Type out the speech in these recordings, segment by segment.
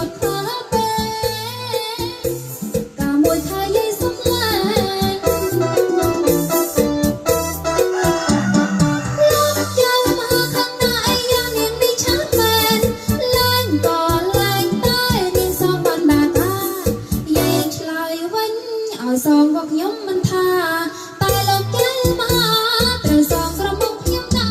គាត់ខ្លាពេលកាមួយថាយាយសុំលែងលោកចៅមកខាងណាអីយ៉ាងនាងនេះឆាតមែនលែងក៏លែងតែនាងសងបានដាតាយាយឆ្លើយវិញឲ្យសងក៏ខ្ញុំមិនថាតែលោកចៅមកត្រូវសងក្រមុំខ្ញុំដែរ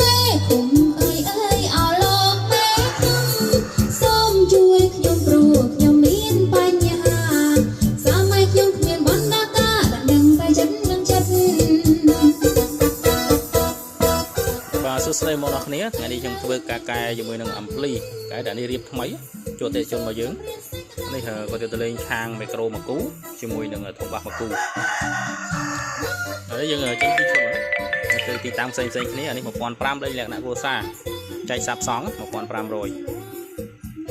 មេឃុំអើយអើយអោលោកមេឃុំសូមជួយខ្ញុំព្រោះខ្ញុំមានបញ្ហាសម័យខ្ញុំគ្មានបណ្ដាការដឹងតែចិត្តនឹងចិត្ត បាទសួស្តីមកដល់គ្នាថ្ងៃនេះខ្ញុំធ្វើការកែជាមួយនឹងអំភ្លីកែដែលនេះរៀបថ្មីជួបទេជនមកយើងនេះគាត់ទៅលេងឆាងមីក្រូមកគូជាមួយនឹងធុងបាសមកគូហើយយើងចេញពីឈុតទៅទីតាំងផ្សេងផ្សេងគ្នាអានេះ1500លេងលក្ខណៈគ្រួសារចែកសាប់សង់1500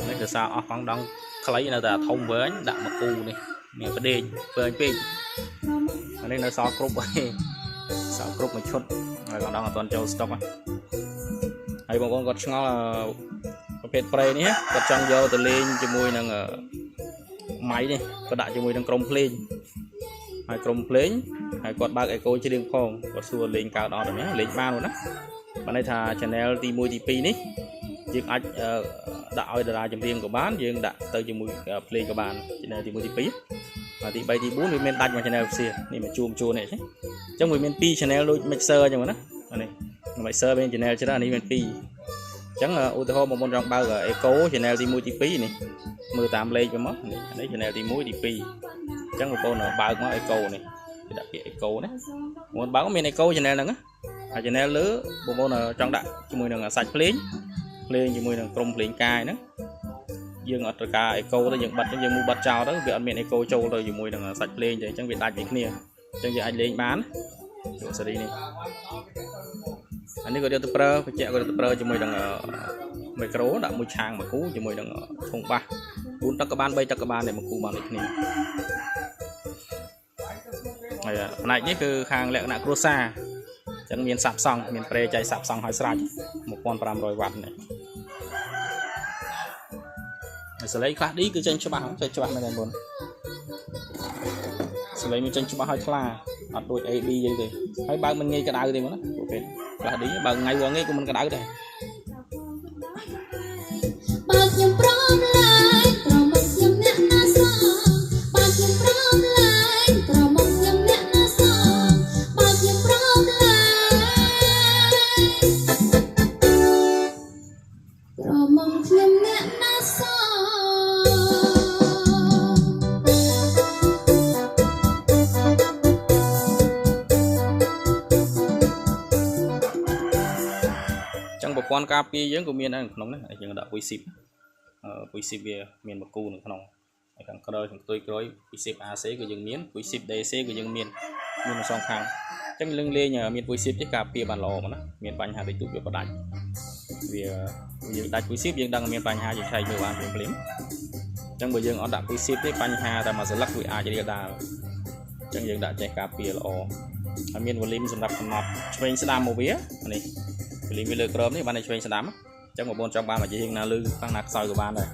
នេះគឺសារអស់កង់ដង់ខ្លីនៅតែធំវែងដាក់មកគូនេះមានផ្ដេកវែងពេកអានេះនៅសល់គ្រប់ហើយសល់គ្រប់មួយឈុតហើយកង់ដង់អត់ទាន់ចូលស្តុក ហើយបងប្អូនគាត់ឆ្ងល់ប្រភេទប្រេនេះគាត់ចង់យកទៅលេងជាមួយនឹងម៉ៃនេះគាត់ដាក់ជាមួយនឹងក្រុមភ្លេងហើយក្រុមភ្លេងហើយគាត់បើកអេកូច្រៀងផងគាត់សួរលេងកើតអត់ណាលេងបានណាបានន័យថា channel ទី1ទី2នេះយើងអាចដាក់ឲ្យតារាចម្រៀងក៏បានយើងដាក់ទៅជាមួយភ្លេងក៏បាន channel ទី1ទី2បាទទី3ទី4វាមានដាច់មួយ channel ផ្សេងនេះមកជួមជួនេះអញ្ចឹងវាមាន2 channel ដូច mixer អញ្ចឹងណានេះ mixer មាន channel ច្រើននេះមាន2អញ្ចឹងឧទាហរណ៍បងប្អូនចង់បើក Echo channel ទី1ទី2នេះមើលតាមលេខវាមកនេះនេះ channel ទី1ទី2អញ្ចឹងបងប្អូនបើកមក Echo នេះគេដាក់ពាក្យ Echo ណាបងប្អូនបើកមាន Echo channel ហ្នឹងណាហើយ channel លើបងប្អូនចង់ដាក់ជាមួយនឹងសាច់ភ្លេងភ្លេងជាមួយនឹងក្រុមភ្លេងកាយហ្នឹងយើងអត់ត្រូវការ Echo ទៅយើងបិទអញ្ចឹងយើងមូបិទចោលទៅវាអត់មាន Echo ចូលទៅជាមួយនឹងសាច់ភ្លេងទេអញ្ចឹងវាដាច់ពីគ្នាអញ្ចឹងយើងអាចលេងបានយកសេរីនេះអានេះក៏យកទៅប្រើបញ្ជាក់ក៏យកទៅប្រើជាមួយនឹងមីក្រូដាក់មួយឆាងមួយគូជាមួយនឹងធុងបាស4ទឹកក៏បាន3ទឹកក៏បានដែរមួយគូបានដូចគ្នាហើយផ្នែកនេះគឺខាងលក្ខណៈគ្រួសារអញ្ចឹងមានសាប់សង់មានប្រេចៃសាប់សង់ឲ្យស្រេច1500វ៉ាត់នេះហើយសលេងខ្លះឌីគឺចេញច្បាស់ចេញច្បាស់មែនទេបងសលេងមានចេញច្បាស់ឲ្យថ្លាអត់ដូច AB អីទេហើយបើកមិនងាយក្តៅទេបងណាប្រភេទខ្លះឌីបើកថ្ងៃវងងាយក៏មិនក្តៅដែរ បើខ្ញុំព្រមលែងក្រមុំខ្ញុំអ្នកណាសងបើខ្ញុំព្រមលែងក្រមុំខ្ញុំអ្នកណាសងបើខ្ញុំព្រមលែងក្រមុំខ្ញុំអ្នកណាសង ចឹងប្រព័ន្ធការពារយើងក៏មានដែរក្នុងនេះយើងដាក់ពុយស៊ីបពុយស៊ីបវាមានមួយគូនៅក្នុងហើយខាងក្រោយខាងផ្ទុយក្រោយពុយស៊ីប AC ក៏យើងមានពុយស៊ីប DC ក៏យើងមានមានសងខាងអញ្ចឹងលឹងលេងមានពុយស៊ីបទេការពារបានល្អមកណាមានបញ្ហាតិចតួចវាបដាច់វាយើងដាច់ពុយស៊ីបយើងដឹងមានបញ្ហាយើងឆែកមើលបានភ្លាមភ្លាមអញ្ចឹងបើយើងអត់ដាក់ពុយស៊ីបទេបញ្ហាតែមួយសន្លឹកវាអាចរាលដាលអញ្ចឹងយើងដាក់ចេះការពារល្អហើយមាន volume សម្រាប់កំណត់ឆ្វេងស្ដាំមកវានេះ volume វាលើក្រោមនេះបានតែឆ្វេងស្ដាំអញ្ចឹងបងប្អូនចង់បានមកជាងណាលឺខាងណាខ្សោយក៏បានដែរ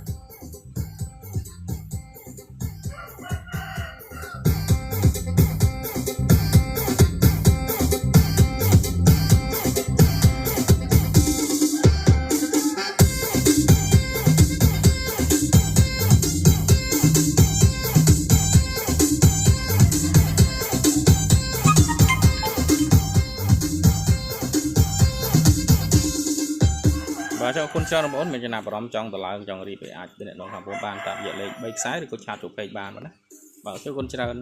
បាទចុះអរគុណច្រើនបងប្អូនមានចំណាប់អារម្មណ៍ចង់តឡើងចង់រៀបឲ្យអាចទំនាក់ទំនងខាងបងបានតាមរយៈលេខ3ខ្សែឬក៏chat ចូល page បានបាទណាបាទអរគុណច្រើន។